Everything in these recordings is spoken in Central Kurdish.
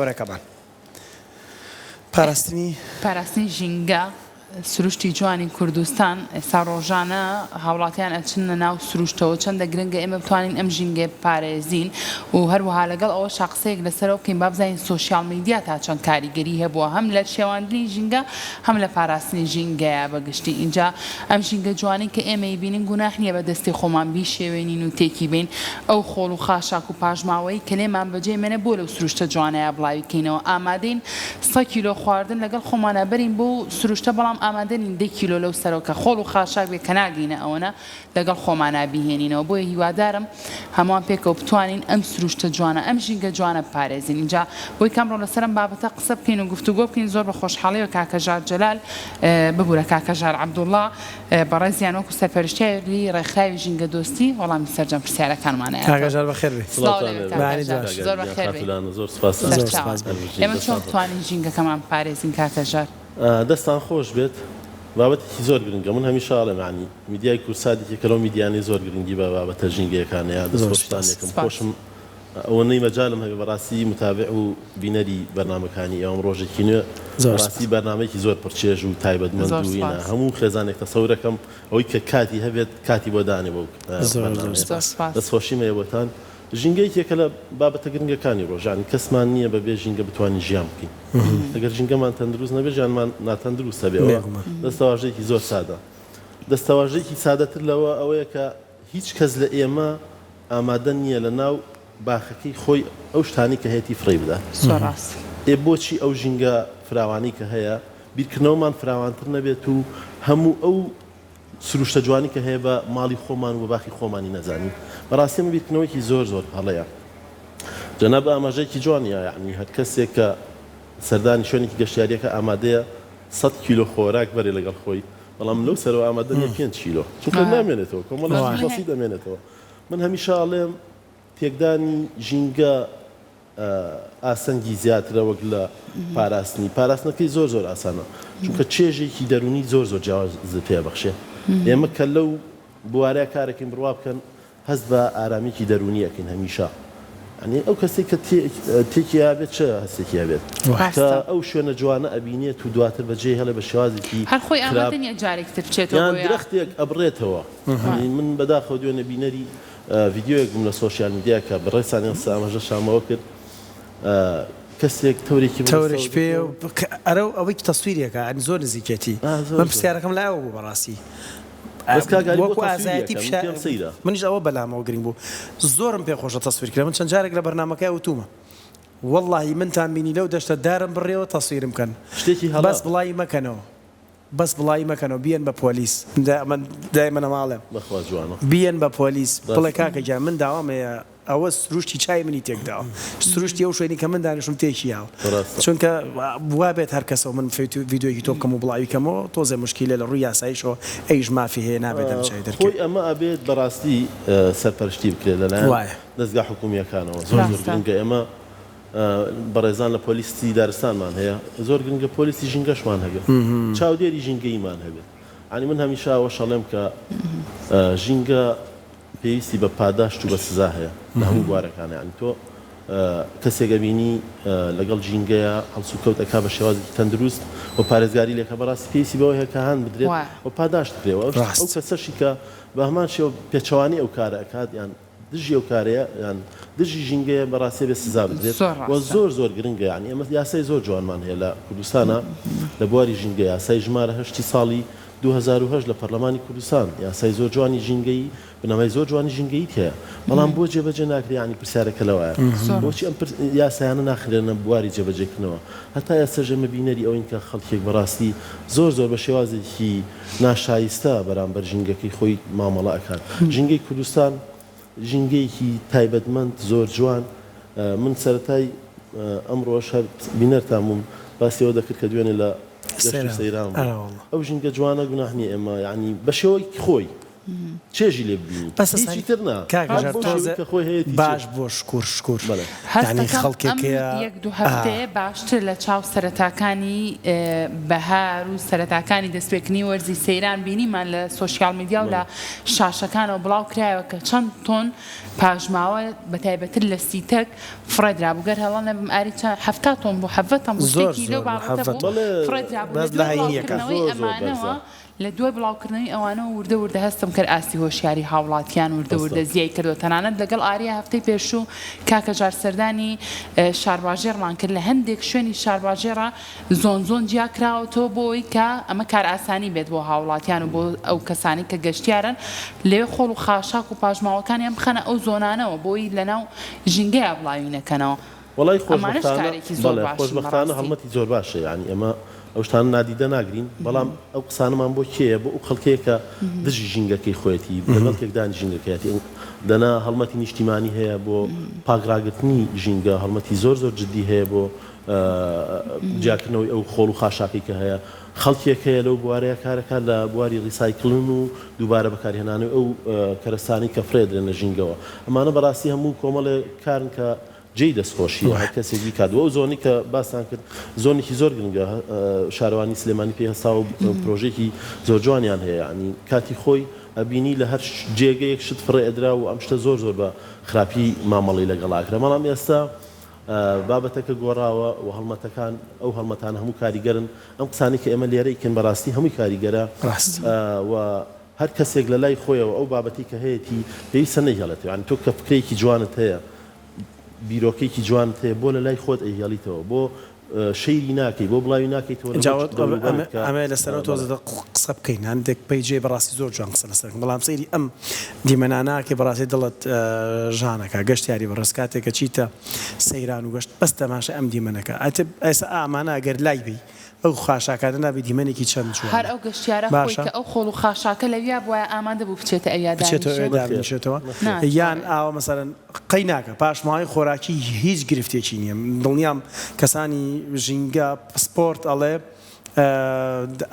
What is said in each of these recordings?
گەورەکەمان. پاراستنی. پاراستنی ژینگە، سروشتی جوانی کوردستان، ئێستا ڕۆژانە هاوڵاتیان ئەچنە ناو سروشتەوە، چەندە گرنگە ئێمە بتوانین ئەم ژینگەیە بپارێزین و هەروەها لەگەڵ ئەوەشا قسەیەک لەسەرەوە بکەین با بزانین سۆشیال میدیا تا چەند کاریگەری هەبووە هەم لە شێواندنی ژینگە هەم لە پاراستنی ژینگەیە بە گشتی ئینجا ئەم ژینگە جوانەی کە ئێمە ئەیبینین گوناح نیە بە دەستی خۆمان بیشێوێنین و تێکی بەین ئەو خۆڵ و خاشاک و پاشماوەی کە لێمان بەجێ مێنێ بۆ لەو سروشتە جوانەیا بڵاوی کەینەوە ئامادەین سە کیلۆ خواردن لەگەڵ خۆمانا بەرین بۆ سروشتە بەڵام ئامادە نین دە کیلۆ لەو سەرەوە کە خۆڵ و خاشاک بێ کە ناگەینە ئەوەنە لەگەڵ خۆمانا بیهێنینەوە بۆیە هیوادارم هەمووان پێکەوە بتوانین ئەم سروشتە جوانە ئەم ژینگە جوانە بپارێزین ئینجا بۆی کە ئەمڕۆ لەسەر ئەم بابەتە قسە بکەین و گفتوگۆ بکەین زۆر بە خۆشحاڵیەوە کاکە ژار جەلال ببورە کاکە ژار عەبدوڵا بەڕێزیان وەکو سەرپەرشتیاری ڕێکخراوی ژینگەدۆستی وەڵامی سەرجەم پرسیارەکانمان ئەیاتەوە. کاکە ژار بەخێر بێی. سڵاو لێ بێت کاکە ژار. زۆر بەخێر بێی. سەرچاوە. ئێمە چۆن بتوانین ژینگەکەمان بپارێزین کاکە ژار؟ دەستان خۆش بێت بابەتێکی زۆر گرنگە من هەمیشە ئەڵێم یانی میدیای کوردسات یەکێکە لەو میدیانەی زۆر گرنگی بە بابەتە ژینگەیەکان ئەیا دەست خۆشتان لێکەم خۆشم ئەوەنەی مەجالم هەبێ بەڕاستی متابع و بینەری بەرنامەکانی ئێوەم ڕۆژێکی نوێ بەڕاستی بەرنامەیەکی زۆر پڕ چێژ و تایبەتمەند و ئینا هەموو خێزانێک تەسەورەکەم ئەوەی کە کاتی هەبێت کاتی بۆ دانێ بۆ بەرنامەیە دەست خۆشیم هەیە بۆتان ژینگە یەکێکە لە بابەتە گرنگەکانی ڕۆژ یانی کەسمان نییە بەبێ ژینگە بتوانین ژیان بکەین ئەگەر ژینگەمان تەندروست نەبێت ژیانمان ناتەندروست ئەبێ ئەوە دەستەواژەیەکی زۆر سادە دەستەواژەیەکی سادەتر لەوە ئەوەیە کە هیچ کەس لە ئێمە ئامادە نییە لە ناو باخەکەی خۆی ئەو شتانەی کە هەیەتی فڕێی بدات. زۆر ڕاست. ئێ بۆچی ئەو ژینگە فراوانەی کە هەیە بیرکردنەوەمان فراوانتر نەبێت و هەموو ئەو سروشتە جوانی کە هەیە بە ماڵی خۆمان و بە باخی خۆمانی نەزانین؟ بەڕاستی ئەمە بیرکردنەوەیەکی زۆر زۆر هەڵەیە. جەناب ئاماژەیەکی جوانی یەعنی هەر کەسێک کە سەردانی شوێنێکی گەشتیاریەکە ئامادەیە سەت کیلۆ خۆراک بەرێ لەگەڵ خۆی بەڵام لەو سەرەوە ئامادە نیە پێنج کیلۆ چونکە نامێنێتەوە کۆمەڵێک شتی بەسیت ئەمێنێتەوە من هەمیشە ئەڵێم تێکدانی ژینگە ئاسەنگی زیاترە وەک لە پاراستنی پاراستنەکەی زۆر زۆر ئاسانە چونکە چێژێکی دەرونی زۆر زۆر جیاواز پێ بەخشێ ئێمە کە لەو بوارە کارەکەین بڕوا بکەن هەست بە ئارامیەکی دەروونی ئەکەین هەمیشە یانی ئەو کەسەی کە تێکی ئابێت چ هەستێکی ئەبێت کە ئەو شوێنە جوانە ئەبینێت و دواتر بەجێی هێڵێ بە شێوازێکی هەر خۆی ئامادە نیە جارێکی تر بچێتەوە یان درەختێک ئەبڕێتەوە یانی من بەداخەوە دوێنێ بینەری ڤیدیۆیەک بووم لە سۆشیال میدیا کە بەڕێزتان ئێستا ئاماژەشتان بەوە کرد کەسێک تەورێکی تەورێکی پێ ئەرە ئەوەی تەسویرێکە ئەنی زۆر نزیکێتی من پرسیارەکەم لای ئەوە بوو بەڕاستی بەس کاک ئاری بۆ وەکو تەسویری ئازایەتی ئەکا من پیشا پێم سەیرە. منیش ئەوە بەلامەوە گرنگ بوو زۆرم پێ خۆشە تەسویر کرا من چەند جارێک لە بەرنامەکەیا وتومە وەڵاهی منتان بینی لەو دەشتە دارم بڕیەوە تەسویرم کەن شتێکی هەڵە. بەس بڵاوی مەکەنەوە بەس بڵاوی مەکەنەوە بیەن بە پۆلیس من دایمەن ئەمە ئەڵێم بەخوا جوانە. بیەن بە پۆلیس بڵێ ڕاستە. کاکە گیان من داوام هەیە ئەوە سروشتی چای منی تێکداوە سروشتی ئەو شوێنی کە من دانیشتوم تێکی یاوە ڕاستە. چونکە وابێت هەر کەسەو من ڤیدیۆیەکی تۆ بکەم و بڵاوی کەمەوە تۆزێ موشکیلە لە ڕووی یاساییشەوە ئەویش مافی هەیە نابێت دەم چای دەرکەوێت. خۆی ئەمە ئەبێت بەڕاستی سەرپەرشتی بکرێت لەلایەن وایە. دەزگا حکومییەکانەوە زۆر زۆر ڕاستە. گرنگە ئێمە بەڕێزان لە پۆلیسی دارستانمان هەیە زۆر گرنگە پۆلیسی ژینگەشمان هەبێت چاودێری ژینگەییمان هەبێت یانی من هەمیشە ئەوەش ئەڵێم کە ژینگە پێویستی بە پاداشت و بە سزا هەیە لە هەموو بوارەکانا یانی تۆ کەسێک ئەبینی لەگەڵ ژینگەیا هەڵسوکەوت ئەکا بە شێوازێکی تەندروست و پارێزگاری لێکا بەڕاستی پێویستی بەوە هەیە کە هان بدرێت و پاداشت بکرێ و ئەو کەسەشی کە بە هەمان شێوە پێچەوانەی ئەو کارە ئەکات یان دژی ئەو کارەیە یان دژی ژینگەیە بەڕاستی ئەبێ سزا بدرێت و زۆر زۆر گرنگە یانی ئێمە یاسای زۆر جوانمان هەیە لە کوردستانا لە بواری ژینگە یاسای ژمارە هەشتی ساڵی 2008 لە پەرلەمانی کوردستان یاسای زۆر جوانی ژینگەیی بنەمای زۆر جوانی ژینگەییت هەیە بەڵام بۆ جێبەجێ ناکرێ یانی پرسیارەکە لەوایە بۆچی ئەم یاسایانە ناخرێنە بواری جێبەجێکردنەوە هەتا ئێستەش ئێمە بینەری ئەوەین کە خەڵکێک بەڕاستی زۆر زۆر بە شێوازێکی ناشایستە بەرامبەر ژینگەکەی خۆی مامەڵە ئەکات. ژینگەی کوردستان ژینگەیەکی تایبەتمەند زۆر جوان من سەرەتای ئەمڕۆش هەر بینەرتان بووم باسی ئەوە دەکرد کە دوێنێ لە گەشت و سەیران بووم ئەو ژینگە جوانە گوناح نییە ئێمە یانی بە شێوەی خۆی چێژی لێ ببینین بەس هیچی تر نا کاک هەر هەژار بەو تۆزێ شێوەی کە خۆی هەیەتی چێژ باش بۆ شکور شکور بەڵێ. یانی هەستەکەم خەڵکێک ئەم هەیە یەک دوو ئا. هەفتەیە باشتر لە چاو سەرەتاکانی بەهار و سەرەتاکانی دەستپێکردنی وەرزی سەیران بینیمان لە سۆشیال میدیا و لە بەڵێ. شاشەکانەوە بڵاو کرایەوە کە چەند تۆن. پاشماوە بە تایبەتر لە سیتەک فڕێدرابوو گەر هەڵە نەبم ئاری چەند 70 تۆن بوو 17 تەن بوو زۆر شتێکی لەو زۆر بوو بابەتە 17 بوو تۆن بەڵێ فڕێدرابوو بەس لە لە دوای هەینیەکە بڵاوکردنەوەی زۆر زۆر ئەمانەوە بەرزە. لە دوای بڵاوکردنەوەی ئەوانەوە وردە وردە هەستم کرد ئاستی هۆشیاری هاوڵاتیان وردە ڕاستە. وردە زیای کردوە تەنانەت لەگەڵ ئاریا هەفتەی پێشوو کاکە ژار سەردانی شارباژێڕمان کرد لە هەندێک شوێنی شارباژێڕا zone zone جیا کراوەتەوە بۆ ئەوەی کە ئەمە کارئاسانی بێت بۆ هاوڵاتیان و بۆ ئەو کەسانەی کە گەشتیارن لەوێ خۆڵ و خاشاک و پاشماوەکانیان بخەنە ئەو zone انەوە بۆ ئەوەی لەناو ژینگەیا بڵاوی نەکەنەوە. وەڵای ئەمانەش خۆشبەختانە کارێکی زۆر بەڵێ باشن خۆشبەختانە بەڕاستی. هەڵمەتی زۆر باشە یانی ئێمە ئەو شتانە نادیدە ناگرین بەڵام ئەو قسانەمان بۆ کێیە بۆ ئەو خەڵکەیە کە دژی ژینگەکەی خۆیەتی لەگەڵ تێکدانی ژینگەکەیەتی دەنا هەڵمەتی نیشتیمانی هەیە بۆ پاک ڕاگرتنی ژینگە هەڵمەتی زۆر زۆر جدی هەیە بۆ جیاکردنەوەی ئەو خۆڵ و خاشاکەی کە هەیە خەڵکێک هەیە لەو بوارەیە کارەکات لە بواری recycling و دووبارە بەکارهێنانەوەی ئەو کەرەستانەی کە فڕێدرێن لە ژینگەوە ئەمانە بەڕاستی هەموو کۆمەڵێک کارن کە جێی دەستخۆشییە هەر کەسێک بیکات و ئەو zone ی کە باستان کرد zone ێکی زۆر گرنگە شارەوانی سلێمانی پێی هەستاوە و پرۆژەیەکی زۆر جوانیان هەیە یانی کاتی خۆی ئەبینی لە هەر جێگەیەک شت فڕێ ئەدرا و ئەم شتە زۆر زۆر بە خراپی مامەڵەی لەگەڵا ئەکرا بەڵام ئێستا بابەتەکە گۆڕاوە و هەڵمەتەکان ئەو هەڵمەتانە هەموو کاریگەرن ئەم قسانەی کە ئێمە لێرە ئەیکەین بەڕاستی هەمووی کاریگەرە و هەر کەسێک لە لای خۆیەوە ئەو بابەتەی کە هەیەتی پێویستە نەیهێڵێتەوە یانی تۆ کە فکرەیەکی جوانت هەیە بیرۆکەیەکی جوانت هەیە بۆ لە لای خۆت ئەیهێڵیتەوە بۆ شەیری ناکەی بۆ بڵاوی ناکەیتەوە لە جا بۆ دەوروبەرت کە ئەمە لەسەرەوە بەڵێ. تۆزە قسە بکەین هەندێک پەیجێ بەڕاستی زۆر جوان قسە لەسەر بکەن بەڵام سەیری ئەم دیمەنانە ئەکەی بەڕاستی دڵت ژانەکا گەشتیاری بەڕێز کاتێک کە چیتە سەیران و گەشت بەس تەماشای ئەم دیمەنەکە ئەتب ئێستا ئامانە ئەگەر لای بی ئەو خاشاکانە نابی دیمەنێکی چەند هەر جوانە ئەو گەشتیارە خۆی باشە. کە ئەو خۆڵ و خاشاکە لەویا بوایە ئامادە بوو بچێتە ئەویا بچێتەوە ئەوێ دانیشێت؟ دابنیشێتەوە یان ناتوانێت. ئاوە مەسەلەن قەی ناکا پاشماوەی خۆراکی هیچ گرفتێکی نیە دڵنیام کەسانی ژینگە پسپۆرت ئەڵێ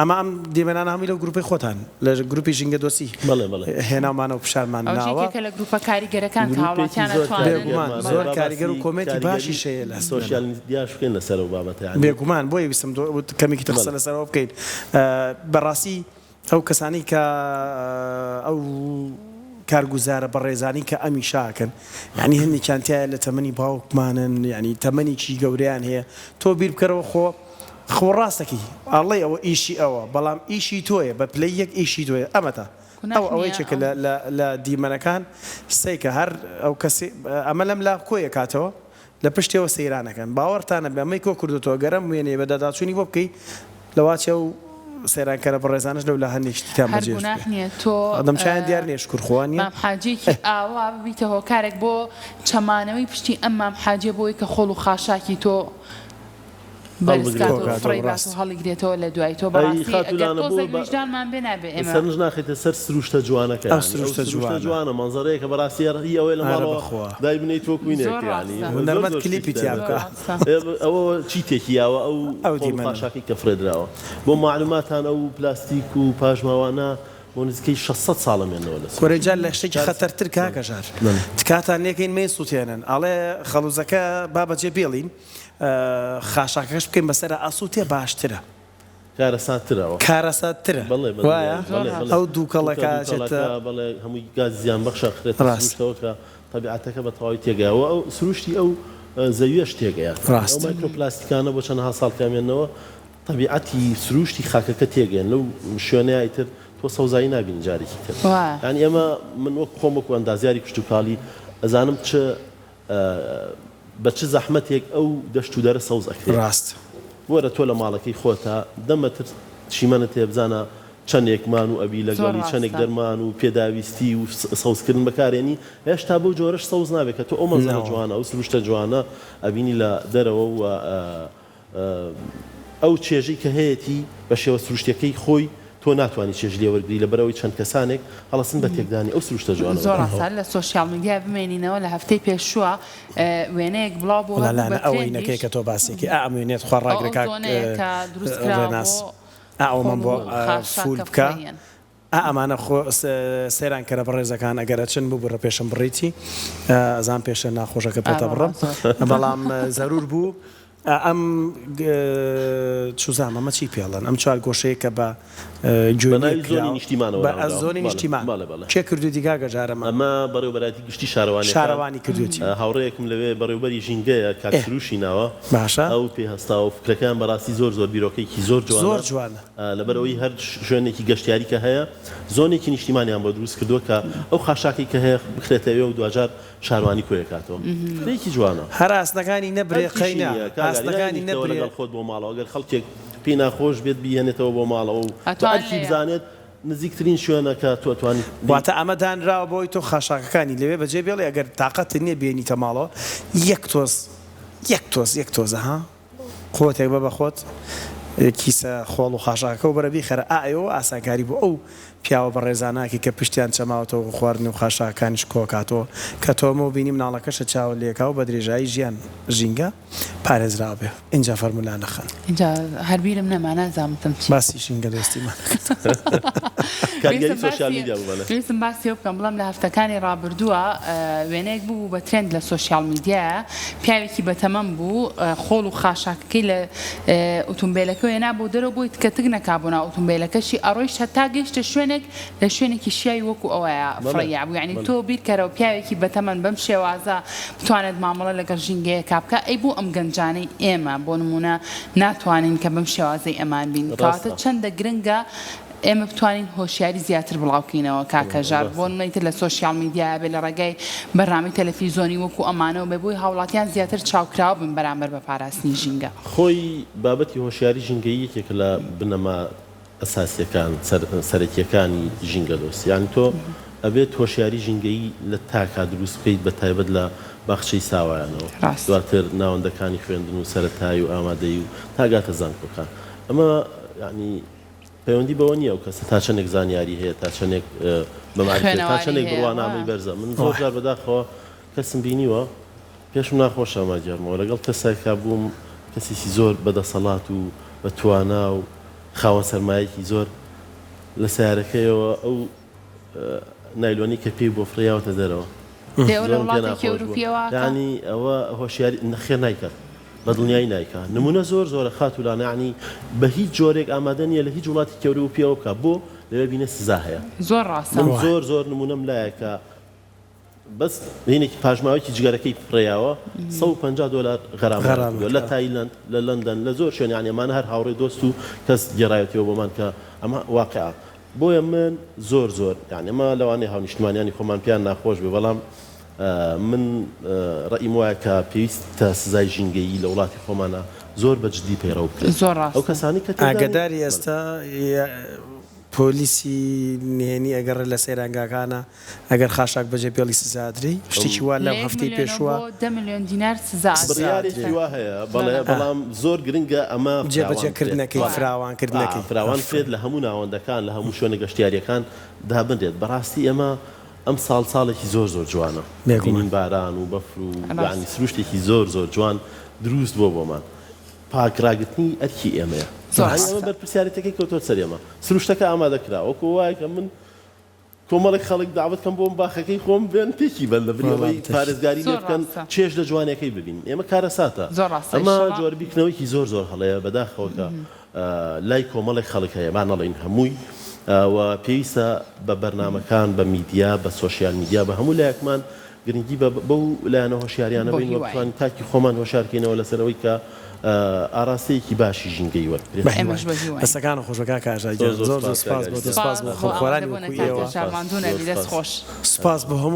ئەمە ئەم دیمەنانە هەمووی لەو گروپەی خۆتان لە گروپی ژینگە دۆستی بەڵێ بەڵێ. هێناومانە و پیشانمان ئەوەش ناوە. یەکێکە لە گروپە کاریگەرەکان کە گروپێکی هاوڵاتیان زۆر ئەتوانن بێگومان کاریگەرمان زۆر هەیە با کاریگەر و باسی کۆمێنتی کاریگەری باشیش هەیە لە social media ش بکەین لەسەر ئەو بابەتە یانی. بێگومان بۆیە ویستم کەمێکی تر قسە بەڵێ. لەسەر ئەوە بکەین بەڕاستی ئەو کەسانەی کە ئەو کارگوزارە بەڕێزانەی کە ئەمیشە ئەکەن یانی هەندێکیان تایە لە تەمەنی باوکمانن یانی تەمەنێکی گەورەیان هەیە تۆ بیر بکەرەوە خۆ خۆ ڕاستەکی ئەڵێ ئەوە ئیشی ئەوە بەڵام ئیشی تۆیە بە پلەی یەک ئیشی تۆیە ئەمەتە گوناح ئەو ئەوەی نییە چێکە ئەو. لە لە لە دیمەنەکان سەیکە هەر ئەو کەسی ئەمە لەم لا کۆی ئەکاتەوە لە پشتیەوە سەیران ئەکەن باوەڕتان نەبێ ئەمەی کۆ کردۆتەوە گەر ئەم وێنەیە بەداداچوونی بۆ بکەی لەواچێ ئەو سەیرانکەرە بەڕێزانەش لەولا هەندێک شتی تیان هەر بەجێ گوناح هێشتبێ نیە تۆ دەم چایان دیار نیە شکور خوا نیە مام حاجیەکی ئاوا ببیتە هۆکارێک بۆ چەمانەوەی پشتی ئەم مام حاجیە بۆی کە خۆڵ و خاشاکی تۆ بەرز هەڵبگرێتەوە. کاتەوە کۆکاتەوە فڕێی بات ڕاست. و هەڵیگرێتەوە لە دوای تۆ ئەی بەڕاستی خاتوو ئەگەر لانە بۆ تۆزێک بە ویژدانمان بێ نابێ ئێمە سەرنج ناخەیتە سەر سروشتە جوانەکە ئەو یانی ئەو سروشتە سروشتە جوانە. جوانە مەنزەرەیەکە بەڕاستی هەر هی ئەوەیە لە ئارە ماڵەوە بەخوا. دایبنێیت وەک وینێک زۆر یانی ڕاستە. زۆر هونەرمەند زۆر شتی کلیپی تیا تایبەتە. زۆر بکا. ڕاستە. ئێ ئەوە چی تێکی یاوە ئەو ئەو خۆڵ و دیمەنە. خاشاکەی کە فڕێدراوە بۆ مەعلوماتان ئەو پلاستیک و پاشماوانە بۆ نزیکەی 600 ساڵ ئەمێننەوە لە کورە سروشت جا لە شتێکی کار خەتەرتر کاکە ژار بەڵێ. تکاتان لێکەین مەیسوتێنن ئەڵێ خەڵوزەکە با بەجێ بێڵین خاشاکەکەش بکەین بەسەرا ئەسوتێ باشترە. کارەساتترە ئەوە. کارەساتترە بەڵێ بەڵێ وایە؟ زۆر بەڵێ ڕاستە. بەڵێ ئەو چونکە دووکەڵەکە ئەچێتە. دووکەڵەکە بەڵێ هەمووی گازی زیانبەخشە ئەخرێتە ڕاست. سروشتەوە کە تەبیعەتەکە بە تەواوی تێگەیا وە ئەو سروشتی ئەو زەویەش تێگەیات ئەو ڕاست. مایکرۆپلاستیکانە بۆ چەنەها ساڵ کە ئەمێننەوە تەبیعەتی سروشتی خاکەکە تێگەیەن لەو شوێنەیا ئیتر تۆ سەوزایی نابینی جارێکی تر وایە. یانی ئێمە من وەک خۆم وەکو ئەندازیاری کشتوکاڵی ئەزانم چ بە چ زەحمەتێک ئەو دەشت و دەرە سەوز ئەکرێت. ڕاست. وەرە تۆ لە ماڵەکەی خۆتا دە مەتر چیمەنت هەیە بزانە چەنێک مان و ئەبی زۆر لەگەڵی چەنێک ڕاستە. دەرمان و پێداویستی و سەوزکردن بەکارێنی هێشتا بەو جۆرەش سەوز نابێت کە تۆ ئەو مەنزەرە نەوە. جوانە ئەو سروشتە جوانە ئەبینی لە دەرەوە و ئەو چێژەی کە هەیەتی بە شێوە سروشتیەکەی خۆی تۆ ناتوانی چێژ لێ وەرگری لەبەرئەوەی چەند کەسانێک هەڵەسن بە تێکدانی ئەو سروشتە جوانە زۆر بەداخەوە. ڕاستە لە social media بمێنینەوە لە هەفتەی پێشووە وێنەیەک بڵاو بۆوە وەڵا بوو لانە بە ئەوەی نەکەی ترێندیش کە تۆ باسیەکەی ئا ئەم وێنەیەت خوا ئەو ڕاگرە ئەو کاک zone ەیە کە دروست کراوە ڕێناس بۆ ئا ئەوەمان خۆڵ بۆ و فول خاشاکە بکە فڕێیەن. ئا ئەمانە خۆ سەیران کەرە بەڕێزەکان ئەگەر ئەچن ببورە پێشم بڕیتی ئەزانم پێشە ناخۆشە کە پێتە ئا بڕم وەڵا زۆر. بەڵام زەرور بوو ئەم چوزام ئەمە چی پێڵێن ئەم چوار گۆشەیە کە بە. گوێ بە ناوی لێ زۆنی کراوە نیشتیمانەوە بە ناونراوە. زۆنی بەڵێ نیشتیمان بەڵێ بەڵێ. کێ کردوویەتی کاک هەژار ئەمە؟ ئەمە بەڕێوەبەرایەتی گشتی شارەوانیەکان شارەوانی کردوویەتی. هاوڕێیەکم لەوێ بەڕێوبەری ژینگەیە کاک ئێ سروشی ناوە باشە. ئەو پێی هەستاوە فکرەکەیان بەڕاستی زۆر زۆر بیرۆکەیەکی زۆر جوانە زۆر جوانە. لەبەرئەوەی هەر شوێنێکی گەشتیاری کە هەیە زۆنێکی نیشتیمانیان بۆ دروست کردووە کە ئەو خاشاکەی کە هەیە بخرێتە ئەوێ و دواجار شاروانی کۆیەکاتەوە فکرەیەکی جوانە. هەر ئاسنەکانی نەبرێ ئەرکیشی قەینا نییە کاک ئاری ئاسنەکانی ناینیتەوە نەبرێ. لەگەڵ خۆت بۆ ماڵەوە گەر خەڵکێک پێی ناخۆش بێت بیهێنێتەوە بۆ ماڵەوە و بە ئەتوان ئەرکی لێیە. بزانێت نزیکترین شوێنە کە تۆ ئەتوانیت لێی واتە ئەمە دانراوە بۆ ئەوەی تۆ خاشاکەکانی لەوێ بەجێ بێڵی ئەگەر تاقەتت نییە بێنیتە ماڵەوە یەک تۆز یەک تۆز یەک تۆزە ها قوتێک بە بە خۆت کیسە خۆڵ و خاشاکەکەو بەرە بیخەرە ئاەوە ئاسانکاری بۆ ئەو پیاوە بەڕێزانە ئەکەی کە پشتیان چەماوەتەوە و خواردن و خاشاکەکانیش کۆکاتەوە کە تۆمەو بینی مناڵەکەشت چاوت لێکا و بە درێژایی ژیان ژینگە پارێزراو بێ ئینجا فەرموو لانە خان. ئینجا هەر بیرم نەما نازانم وتم چی. باسی ژینگە دۆستیمان کرد. کاریگەری ویستم سۆشیال باسی میدیا بوو بەڵێ. ویستم باسی ئەوە بکەم بڵێم لە هەفتەکانی ڕابردووە وێنەیەک ببوو بە trend لە social media یە پیاوێکی بەتەمەن بوو خۆڵ و خاشاکەکەی لە ئوتومبێلەکەوە هێنا بۆ دەرەوە بۆی تکە تک نەکا بۆ ناو ئوتومبێلەکەشی ئەڕۆیشت هەتا گەیشتە شوێنێک لە شوێنێکی شیاوی وەکو ئەوەیە بەڵێ فڕێیا بوو یانی بەڵێ. تۆ بیرکەرەوە پیاوێکی بەتەمەن بەم شێوازە بتوانێت مامەڵە لەگەڵ ژینگەیەکا بکا ئەی بۆ ئەم گەنجانەی ئێمە بۆ نمونە ناتوانین کە بەم شێوازەی ئەمان بین کەواتە ڕاستە. چەندە گرنگە ئێمە بتوانین هۆشیاری زیاتر بڵاوکەینەوە کاک هەژار بۆ ڕاستە. نمونە ئیتر لە social media بێ لە ڕێگای بەرنامەی تەلەفیزۆنی وەکو ئەمانەوە بێ بۆی هاوڵاتیان زیاتر چاوکراوە بن بەرامبەر بە پاراستنی ژینگە. خۆی بابەتی هۆشیاری ژینگەیی یەکێکە لە بنەما ئەساسیەکان سەرەکیەکانی ژینگەدۆستی یانی تۆ ئەبێت هۆشیاری ژینگەیی لە تاکا دروست بکەیت بە تایبەت لە باخچەی ساوایانەوە ڕاستە. دواتر ناوەندەکانی خوێندن و سەرەتایی و ئامادەیی و تا گاتە زانکۆکان ئەمە یانی پەیوەندی بەوە نییە ئەو کەسە تا چەندێک زانیاری هەیە تا چەندێک بە مەعریفەیە تا خوێنەواری چەندێک هەیە بڕوانامەی وە. بەرزە من زۆر جار بەداخەوە کەسم بینیوە پێشم ناخۆشە ئەمە گێڕمەوە لەگەڵ کەسێکا بووم کەسێکی زۆر بەدەسەڵات و بە توانا و خاوەن سەرمایەکی زۆر لە سەیارەکەیەوە ئەو نایلۆنەی کە پێی بووە فڕێیاوەتە دەرەوە دەی ئەوە لە زۆرم پێ وڵاتێکی ناخۆش بوو ئەوروپیەوە کە. یانی ئەوە هۆشیاری نەخێر نایکات بە دڵنیایی نایکا نمونە زۆر زۆرە خاتوو لانە یانی بە هیچ جۆرێک ئامادە نیە لە هیچ وڵاتێکی ئەوروپی ئەوە بکا بۆ لەوێ بینە سزا هەیە زۆر ڕاستە. من زۆر زۆر نمونەم لایە کە بەس هینێکی پاشماوەیەکی جگەرەکەی فڕێیاوە 150 دۆلار غەرامەیان کردووە لە تایلەند لە لەندەن لە زۆر شوێن یانی ئەمانە هەر هاوڕێ دۆست و کەس گێڕایەتیەوە بۆمان کە ئەمە واقعە بۆیە من زۆر زۆر یانی ئەمە لەوانەیە هاونیشتمانیانی خۆمان پێیان ناخۆش بێ بەڵام من ڕەئیم وایە کە پێویستە سزای ژینگەیی لە وڵاتی خۆمانا زۆر بە جدی پەیڕەو بکرێت زۆر ئەو ڕاستە. کەسانەی کە تێدانین ئاگەداری بەڵێ. ئێستا پۆلیسی نهێنی ئەگەڕێ لە سەیرانگاکانا ئەگەر خاشاک بەجێ بێڵی سزا ئەدرێی شتێکی وا لە لەم یەک هەفتەی ملیۆنەوە پێشووە بۆ دە ملیۆن دینار سزا سزا ئەدرێت. بڕیارێکی ئەدرێ. وا هەیە بەڵێ بەڵێ. بەڵام زۆر گرنگە ئەمە فراوان بکرێت جێبەجێکردنەکەی بەڵێ فراوانکردنەکەی فراوان ئافەرین. بکرێت لە هەموو ناوەندەکان لە هەموو شوێنە گەشتیارییەکان دابنرێت بەڕاستی ئێمە ئەم ساڵ ساڵێکی زۆر زۆر جوانە بێگومان. بینین باران و بەفر و یانی ڕاستە. سروشتێکی زۆر زۆر جوان دروست بووە بۆمان پاک ڕاگرتنی ئەرکی ئێمەیە زۆر یانی ئەمە ڕاستە. بەرپرسیارێتەکەی کەوتووە سەر ئێمە سروشتەکە ئامادە کراوە وەکو وایە کە من کۆمەڵێک خەڵک دەعوەت کەم بۆم باخەکەی خۆم بێن تێکی بەن لەبری وەڵا ئەوەی بتەکی. پارێزگاری لێ زۆر بکەن ڕاستە. چێژ لە جوانیەکەی ببینن ئێمە کارەساتە زۆر ڕاستە ئەمە ئیشەڵا. جۆرە بیرکردنەوەیەکی زۆر زۆر هەڵەیە بەداخەوە کە لای کۆمەڵێک خەڵک هەیە با نەڵێین هەمووی و پێویستە بە بەرنامەکان بە میدیا بە social media بە هەموو لایەکمان گرنگی بە بەو لایەنە هۆشیاریانە بۆ بەین و هیوایە. بتوانین تاکی خۆمان هۆشیار کەینەوە لەسەر ئەوەی کە ئاراستەیەکی باشی ژینگەیی وەربگرێت. بە هیوای. ئێمەش بە هیواین. دەستەکانت خۆش بێ کاکە ئاژار زۆر گیان زۆر زۆر زۆر سپاس کاک سپاس بۆ ئاری تۆ سپاس سپاس بۆ سپاس بۆ خەمخۆرانی وەکو ئامادەبوونە ئێوە کاک زۆر هەژار سپاس ماندوو زۆر نەبی دەست سپاس. خۆش. سپاس بۆ هەموو.